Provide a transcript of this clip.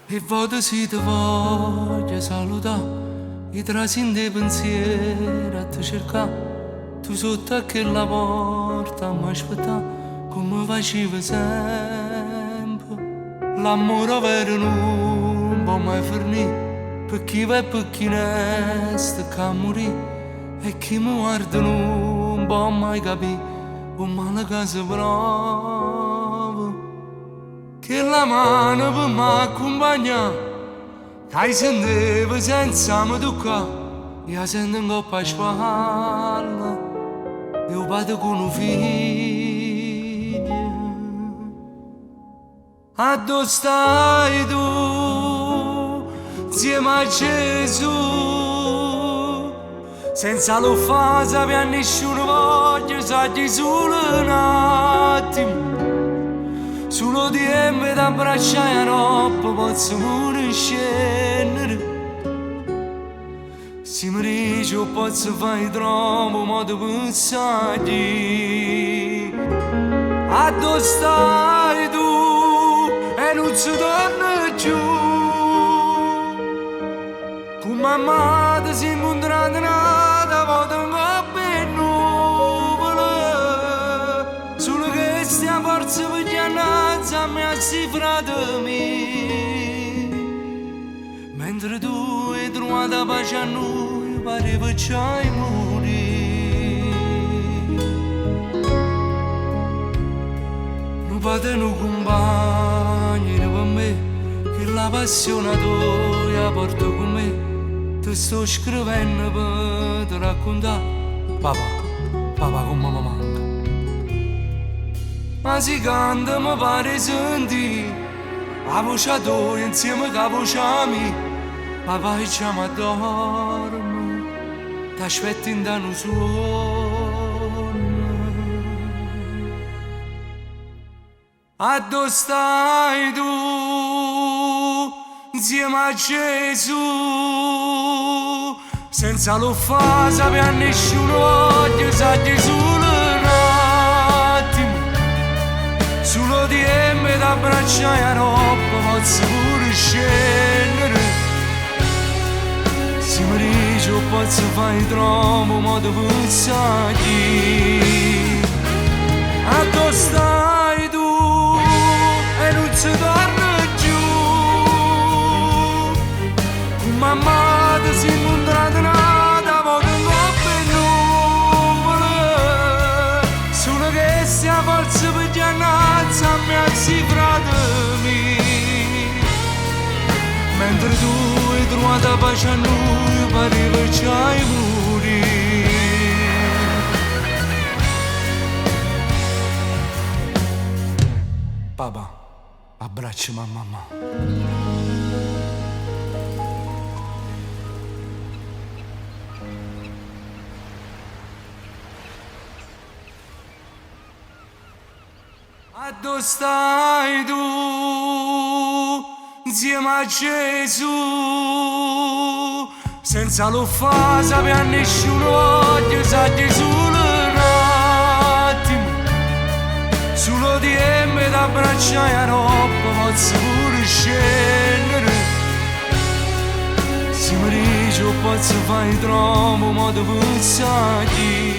'E vote si te voglio salutà, i' traso 'int' 'e pensiere a te cercà, tu sotto a chella porta a m'aspettà, comme facive sempe. L'ammore overo nun po' mai fernì, pe chi va e pe chi resta ccà a murì, e chi me guarda nun po' mai capì 'o male ca se prova. Chella mano pe m'accumpagnà, ca i' sentevo senza me tuccà, i' 'a sento 'ncopp' 'a spalla 'e 'o pate cu nu figlio. Addò stai tu, 'nzieme a Gesù? Senza lo fa sapè a nisciuno voglio saglì sulo n'attimo. Sulo 'o tiempo 'e t'abbraccià e aropp pozzo pure scennere. Si me dice 'o pozzo fa i' trovo 'o modo pe saglì. Addò stai tu e nun se torna cchiù. Cu mammà te si 'ncuntrata n'ata vota 'ncopp' 'e nuvole. Sulo chesta è 'a forza pe ghi annanze a me e a sti frate miei. Mentre tu 'e truvato 'a pace a nuje pareva già 'e murì. Nu pate e nu cumpagno era pe me, chella passione toja porto cu me. Te sto scrivenno pe te raccuntà, papà, papà comme me manca. Ma si canto me pare 'e sentì 'a voce toja insieme cu 'a voce mia. Papà i' già m'addormo, t'aspetto 'int' a nu suonno. Addò stai tu, 'nzieme a Gesù? Senza lo fa sapè a nisciuno voglio saglì sulo n'attimo. Sulo 'o tiempo 'e t'abbraccià e aropp pozzo pure scennere. Si me dice 'o pozzo fa i' trovo 'o modo pe saglì. Addò stai tu e nun se torna cchiù. Cu mammà te si 'ncuntrata n'ata vota 'ncopp' 'e nuvole. Sulo chesta è 'a forza pe ghi annanze a me e a sti frate miei. Mentre tu 'e truvato 'a pace a nuje pareva già 'e murì. Papà, abbracciami a mammà. Addò stai tu, 'nzieme a Gesù? Senza lo fa sapè a nisciuno voglio saglì sulo n'attimo. Sulo 'o tiempo 'e t'abbraccià e aropp pozzo pure scennere. Si me dice 'o pozzo fa i' trovo 'o modo pe saglì.